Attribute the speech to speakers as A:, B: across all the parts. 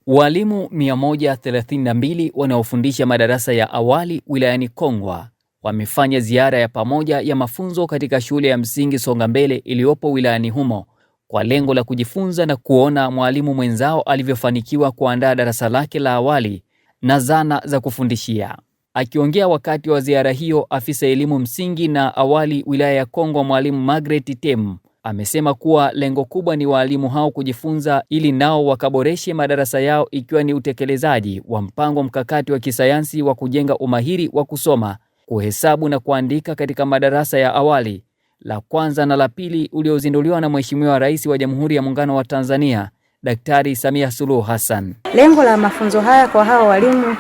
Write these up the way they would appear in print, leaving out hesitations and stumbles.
A: Walimu 132 wanaofundisha madarasa ya awali wilayani Kongwa wamefanya ziara ya pamoja ya mafunzo katika shule ya msingi Songambele iliyopo wilayani humo kwa lengo la kujifunza na kuona mwalimu mwenzao alivyofanikiwa kuandaa darasa lake la awali na zana za kufundishia. Akiongea wakati wa ziara hiyo, afisa elimu msingi na awali wilaya ya Kongwa Mwalimu Margaret Tem amesema kuwa lengo kubwa ni waalimu hao kujifunza ili nao wakaboreshe madarasa yao ikiwa ni utekelezaji wa mpango mkakati wa kisayansi wa kujenga umahiri wa kusoma, kuhesabu na kuandika katika madarasa ya awali, la kwanza na la pili uliozinduliwa na Mheshimiwa Rais wa Jamhuri ya Muungano wa Tanzania, Daktari Samia Suluhu Hassan.
B: Lengo la mafunzo haya kwa hawa walimu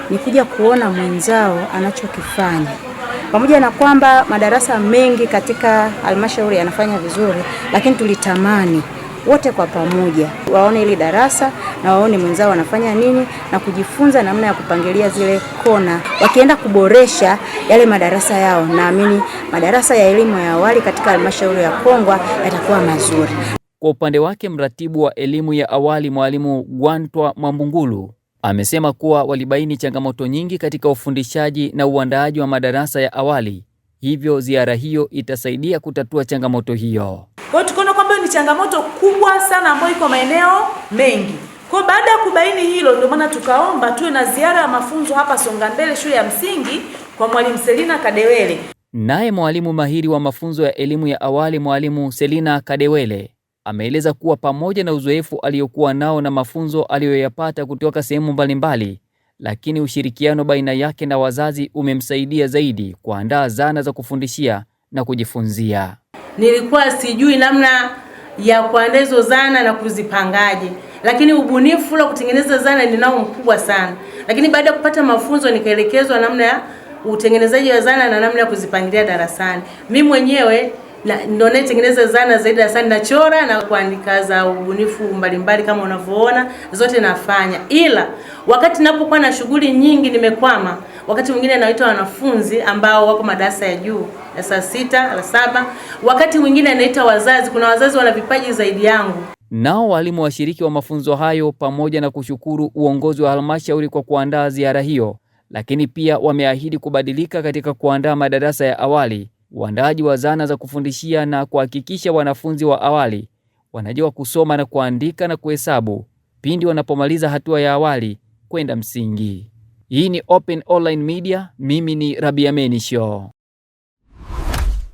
B: ni kuja kuona mwenzao anachokifanya. Pamoja na kwamba madarasa mengi katika halmashauri yanafanya vizuri, lakini tulitamani wote kwa pamoja waone hili darasa na waone mwenzao wanafanya nini na kujifunza namna ya kupangilia zile kona. Wakienda kuboresha yale madarasa yao, naamini madarasa ya elimu ya awali katika halmashauri ya Kongwa yatakuwa mazuri.
A: Kwa upande wake, mratibu wa elimu ya awali Mwalimu Gwantwa Mwambungulu amesema kuwa walibaini changamoto nyingi katika ufundishaji na uandaaji wa madarasa ya awali, hivyo ziara hiyo itasaidia kutatua changamoto hiyo.
C: Kwa hiyo tukaona kwamba ni changamoto kubwa sana ambayo iko maeneo mengi. Kwa baada ya kubaini hilo, ndio maana tukaomba tuwe na ziara ya mafunzo hapa Songambele shule ya msingi kwa Mwalimu Selina Kadewele.
A: Naye mwalimu mahiri wa mafunzo ya elimu ya awali Mwalimu Selina Kadewele ameeleza kuwa pamoja na uzoefu aliyokuwa nao na mafunzo aliyoyapata kutoka sehemu mbalimbali, lakini ushirikiano baina yake na wazazi umemsaidia zaidi kuandaa zana za kufundishia na kujifunzia.
D: Nilikuwa sijui namna ya kuandaa hizo zana na kuzipangaje, lakini ubunifu wa kutengeneza zana ninao mkubwa sana. Lakini baada ya kupata mafunzo nikaelekezwa namna ya utengenezaji wa zana na namna ya kuzipangilia darasani. Mimi mwenyewe ndio naitengeneza zana zaidi darasani, nachora na kuandika za ubunifu mbalimbali kama unavyoona, zote nafanya. Ila wakati napokuwa na shughuli nyingi nimekwama, wakati mwingine naita wanafunzi ambao wako madarasa ya juu, darasa 6, la 7, wakati mwingine naita wazazi. Kuna wazazi wana vipaji zaidi yangu.
A: Nao walimu washiriki wa mafunzo hayo, pamoja na kushukuru uongozi wa halmashauri kwa kuandaa ziara hiyo, lakini pia wameahidi kubadilika katika kuandaa madarasa ya awali, uandaaji wa zana za kufundishia na kuhakikisha wanafunzi wa awali wanajua kusoma na kuandika na kuhesabu pindi wanapomaliza hatua ya awali kwenda msingi. Hii ni Open Online Media, mimi ni Rabia Menisho.